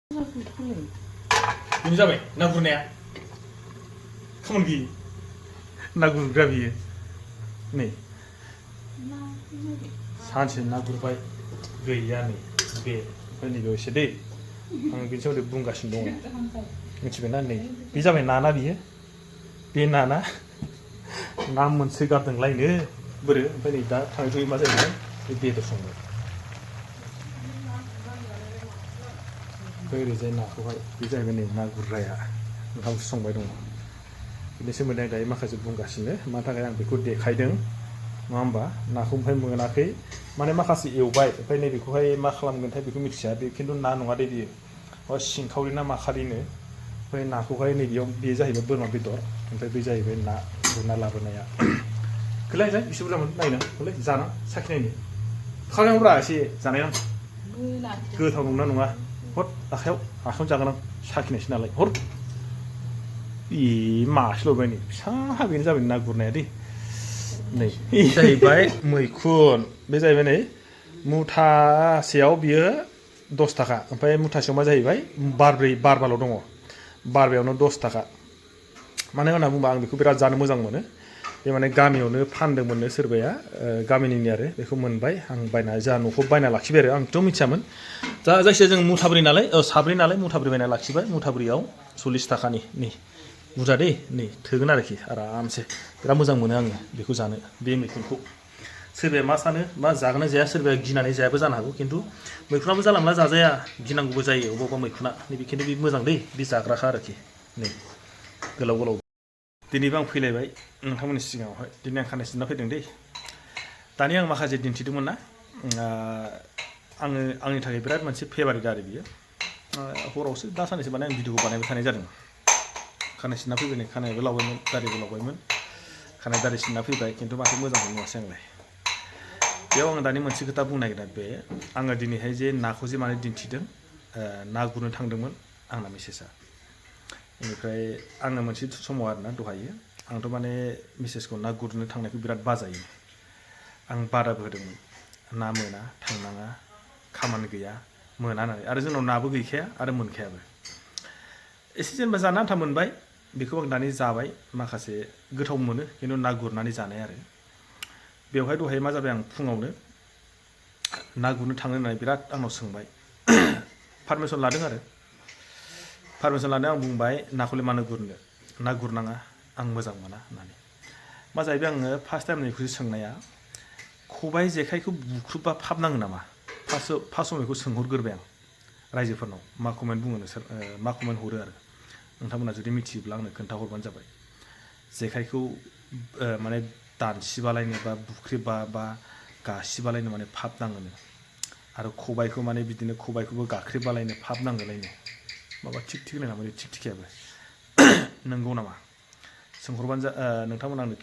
Ini siapa? Na gurunya? Kamu lagi? Na guru grabi. Nih. Sanksi na guru baik. Gaya nih. Be. Ini gue sedih. Ang bisa udah bungkas dong. Misalnya nih. Bisa main nana dia. Be nana. Namun segar teng lain deh. Ber. Ini dah. Thang itu masa ini. Be itu semua. बै ओरैजाय नाखौहाय बे जाहैबाय नै ना गुरग्राया ओंखाम संबाय दङ बिनि सोमोन्दै आं दायो माखासे बुंगासिनो मानि थाखाय आं बेखौ देखायदों नङा होमबा नाखौ ओमफ्राय मोनाखै माने माखासे एवबाय ओमफ्राय नैबेखौहाय मा खालामगोनथाय बेखौ मिथिया बे खिन्थु ना नङा दे बियो सिंखावरि ना माखारिनो ओमफ्राय नाखौहाय नैबेयाव बे जाहैबाय बोरमा बेदर ओमफ्राय बे जाहैबाय ना गुरना लाबोनाया खोलाय जाय एसे बुरजामोन नायनो हले जाना साखिनायनो खालामब्रा एसे जानाय नां गोथाव नंना नङा हर आखायाव जागोन आं साखिनायसै नालाय हर मासेल' बाय नै फिसा बेनो जाबाय ना गुरनाया दे नै जाहैबाय मैखुन बे जाहैबाय नै मुथासेयाव बियो 10 थाखा ओमफ्राय मुथासेयाव मा जाहैबाय बारबाल' दङ बारबायावनो 10 थाखा मानो होनना बुंबा आं बेखौ बिराद जानो मोजां मोनो बे माने गामियावनो फानदोंमोननो सोरबाया गामिनिनो आरो बेखौ मोनबाय आं बायना जा न'खौ बायना लाखिबाय आरो आंथ' मिथियामोन जायखिया जों मुथाब्रै नालाय साब्रै नालाय मुथाब्रै बायना लाखिबाय मुथाब्रैयाव 40 थाखानि नै बुरजा दे नै थोगोन आरोखि आरामसे बिराद मोजां मोनो आङो बेखौ जानो बे मैखुनखौ सोरबाया मा सानो मा जागोन जाया सोरबाया गिनानै जायाबो जानो हागौ खिन्थु मैखुनाबो जाला मोनला जाजाया गिनांगौबो जायो अबेबा मैखुना नैबे खिन्थु बे मोजां दै बे जाग्राखा आरोखि नै गोलाव गोलाव दिनैबो आं फैलायबाय नोंथांमोननि सिगाङावहाय दिनै आं खानाय सिनना फैदों दै दानि आं माखासे दिन्थिदोंमोन ना आंनि थाखाय बिराद मोनसे फेभारिट आरो बियो हरावसो दा साननैसो माने आं भिडिअखौ बानायबाय थानाय जादों खानाय सिनना फैबाय नै खानायबो लावबायमोन दारिबो लावबायमोन खानाय दारि सिनना फैबाय खिन्थु माथो मोजांखौ नुवासै आंलाय बेयाव आं दानि मोनसे खोथा बुंनो नागिरदों बे आङो दिनैहाय जे नाखौ जे माने दिन्थिदों ना गुरनो थांदोंमोन आंना मिसेसआ बेनिफ्राय आङो मोनसे समाव आरोना दहायो आंथ' माने मिसेसखौ ना गुरनो थांनायखौ बिराद बाजायो आं बादाबो होदोंमोन ना मोना थांनाङा खामानि गैया मोना होननानै आरो जोंनाव नाबो गैखाया आरो मोनखायाबो एसे जेनेबा जानो आन्था मोनबाय बेखौ आं दानि जाबाय माखासे गोथाव मोनो खिन्थु ना गुरनानै जानाय आरो बेवहाय दहाय मा जाबाय आं फुङावनो ना गुरनो थांनो होननानै बिराद आंनाव सोंबाय पारमिसन लादों आरो पारमिसन लानायाव आं बुंबाय नाखौलाय मानो गुरनो ना गुरनाङा आं मोजां मोना होननानै मा जाहैबाय आङो फार्स्ट टाइम नैखौसो सोंनाया खबाइ जेखाइखौ बुख्रुबबा फाब नाङो नामा फार्स्ट समाव बेखौ सोंहरग्रोबाय आं रायजोफोरनाव मा कमेन्ट बुङो नोंसोर मा कमेन्ट हरो आरो नोंथांमोना जुदि मिथियोब्ला आंनो खोन्थाहरबानो जाबाय जेखाइखौ माने दानसिबालायनो बा बुख्रिबा बा गासिबालायनो माने फाब नाङोनो आरो खबाइखौ माने बिदिनो खबाइखौबो गाख्रिबालायनो फाब नाङोलायनो माबा थिग थिग नामा थिग थिगयाबो नंगौ नामा सोंहरबानो नोंथांमोना आंनो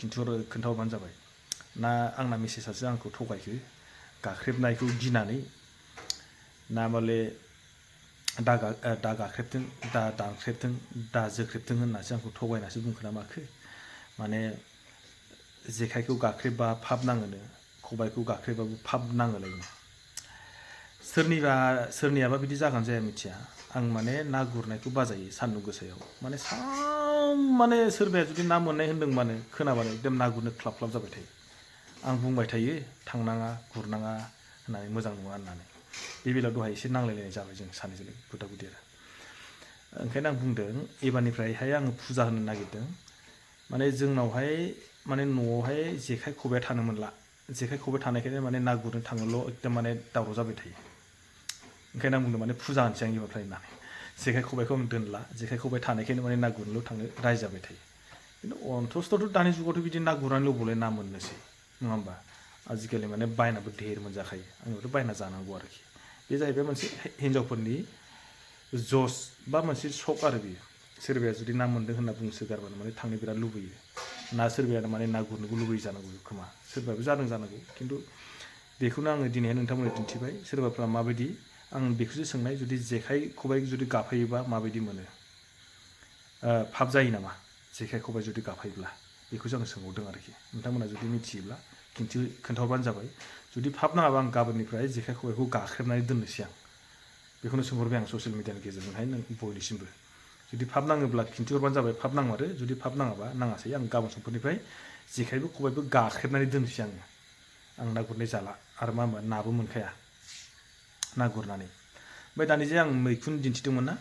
खोन्थाहरबानो जाबाय ना आंना मेसेजआसो आंखौ थगायखो गाख्रेबनायखौ गिनानै ना माले दा गाख्रेबथों दा दानख्रेबथों दा जोख्रेबथों होननासो आंखौ थगायनासो बुंखो ना माखो माने जेखाइखौ गाख्रेबबा फाब नाङोनो खबाइखौ गाख्रेबबाबो फाब नाङोलायनो सोरनियाबा बिदि जागोन जाया मिथिया आं माने ना गुरनायखौ बाजायो सान्दुं गोसायाव माने माने सोरबाया जुदि ना मोननाय होन्दोंबानो खोनाबानो एकदम ना गुरनो ख्लाब ख्लाब जाबाय थायो आं बुंबाय थायो थांनाङा गुरनाङा होननानै मोजां नङा होननानै बे बेलायाव दहाय एसे नांलायलायनाय जाबाय जों सानैजों गुदा गुदि आरो ओंखायनो आं बुंदों एबारनिफ्रायहाय आङो फुजा होनो नागिरदों माने जोंनावहाय माने न'आवहाय जेखाइ खबाइया थानो मोनला जेखाइ खबाइ थानायखायनो माने ना गुरनो थाङोल' एकदम माने दावराव जाबाय थायो ओंखायनो आं बुंदों माने फुजा होनोसै आं एबारनिफ्राय होननानै जेखाइ खबाइखौ आं दोनला जेखाइ खबाइ थानायखायनो माने ना गुरनोल' थांनो रायजाबाय जाबाय थायो खिन्थु अन्थस्थ'थ' दानि जुगावथ' बिदि ना गुरनानैल' बले ना मोननोसै नङा होमबा आजिखालि माने बायनाबो ढेर मोनजाखायो आंनिबोथ' बायना जानांगौ आरोखि बे जाहैबाय मोनसे हिन्जावफोरनि जस बा मोनसे सक आरो बियो सोरबाया जुदि ना मोन्दों होनना बुंसोगारबानो माने थांनो बिराद लुबैयो ना सोरबाया माने ना गुरनोबो लुबैयो जानांगौ खोमा सोरबाबो जादों जानांगौ खिन्थु बेखौनो आङो दिनैहाय नोंथांमोननो दिन्थिबाय सोरबाफ्रा माबायदि आं बेखौसो सोंनाय जुदि जेखाइ खबाइ जुदि गाफायोबा माबायदि मोनो फाब जायो नामा जेखाइ खबाइ जुदि गाफायोब्ला बेखौसो आं सोंहरदों आरोखि नोंथांमोना जुदि मिथियोब्ला खोन्थाहरबानो जाबाय जुदि फाब नाङाबा आं गाबोननिफ्राय जेखाइ खबाइखौ गाख्रेबनानै दोननोसै आं बेखौनो सोंहरबाय आं ससियेल मिडियानि गेजेरजोंहाय नों बयनिसिमबो जुदि फाब नाङोब्ला खिन्थिहरबानो जाबाय फाब नांमारो जुदि फाब नाङाबा नाङासै आं गाबोन समफोरनिफ्राय जेखाइबो खबाइबो गाख्रेबनानै दोनसै आं ना गुरनाय जाला आरो मा होनबा नाबो मोनखाया ना गुरनानै ओमफ्राय दानि जे आं मैखुन दिन्थिदोंमोन ना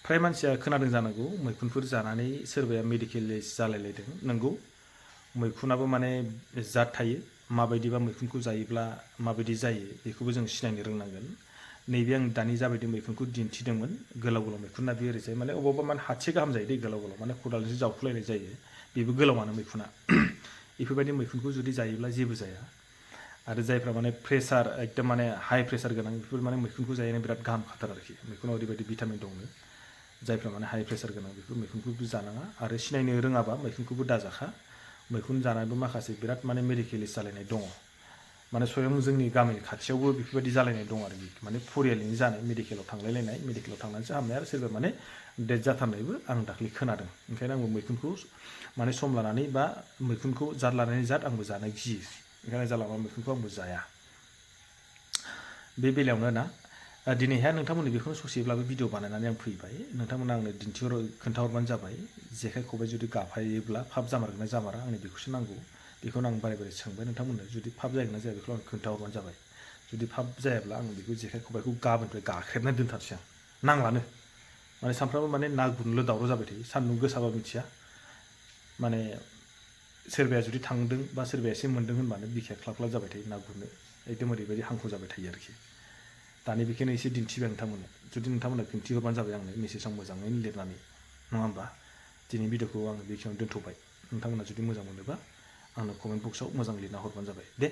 फ्राय मानसिया खोनादों जानांगौ मैखुनफोर जानानै सोरबाया मेडिकेलाइज जालायलायदों नंगौ मैखुनाबो माने जात थायो माबायदिबा मैखुनखौ जायोब्ला माबायदि जायो बेखौबो जों सिनायनो रोंनांगोन नैबे आं दानि जाबायदि मैखुनखौ दिन्थिदोंमोन गोलाव गोलाव मैखुना बे ओरैजाय माने अबावबा माने हातसे गाहाम जायो दै गोलाव गोलाव माने खदालजों जावखुलायनाय जायो बेबो गोलावानो मैखुना बेफोरबायदि मैखुनखौ जुदि जायोब्ला जेबो जाया आरो जायफ्रा माने प्रेसार एकदम माने हाई प्रेसार गोनां बेफोर माने मैखुनखौ जानाया बिराद गाहाम खाथार आरोखि मैखुनाव ओरैबायदि भिटामिन दङ जायफ्रा माने हाई प्रेसार गोनां बेफोर मैखुनखौबो जानाङा आरो सिनायनो रोङाबा मैखुनखौबो दाजाखा मैखुन जानानैबो माखासे बिराद माने मेडिकेलाइज जालायनाय दङ माने स्वयं जोंनि गामि खाथियावबो बेफोरबायदि जालायनाय दं आरोखि माने फरियालैनो जानाय मेडिकेलाव थांलायलायनाय मेडिकेलाव थांनानैसो हामनाय आरो सोरबा माने डेथ जाथारनायबो आं दाख्लै खोनादों ओंखायनो आंबो मैखुनखौ माने सम लानानै बा मैखुनखौ जात लानानै जात आंबो जानो गियो ओंखायनो जाला माला मैखुनखौ आंबो जाया बे बेलायावनो ना दिनैहाय नोंथांमोननि बेखौनो ससेब्लाबो भिडिअ बानायनानै आं फैबाय नोंथांमोना आंनो खोन्थाहरबानो जाबाय जेखाइ खबाइ जुदि गाफायोब्ला फाब जामारगोन ना जामारा आंनो बेखौसो नांगौ बेखौनो आं बारे बारे सोंबाय नोंथांमोननो जुदि फाब जागोन ना जाया बेखौ आं खोन्थाहरबानो जाबाय जुदि फाब जायाब्ला आं बेखौ जेखाइ खबाइखौ गाबोननिफ्राय गाख्रेबनानै दोनथारसै आं नांलानो माने सानफ्रामबो माने ना गुरनोल' दावराव जाबाय थायो सान्दुं गोसाबा मिथिया माने सोरबाया जुदि थांदों बा सोरबाया एसे मोन्दों होनबानो बिखाया ख्लाब ख्लाब जाबाय थायो ना गुरनो एकदम ओरैबायदि हांखु जाबाय थायो आरोखि दानि बेखौनो एसे दिन्थिबाय नोंथांमोननो जुदि नोंथांमोना खिन्थिहरबानो जाबाय आंनो मेसेजाव मोजाङैनो लिरनानै नङा होमबा दिनै भिडिअखौ आङो बेखिनियावनो दोनथ'बाय नोंथांमोना जुदि मोजां मोनोबा आंनो कमेन्ट बक्सआव मोजां लिरना हरबानो जाबाय दे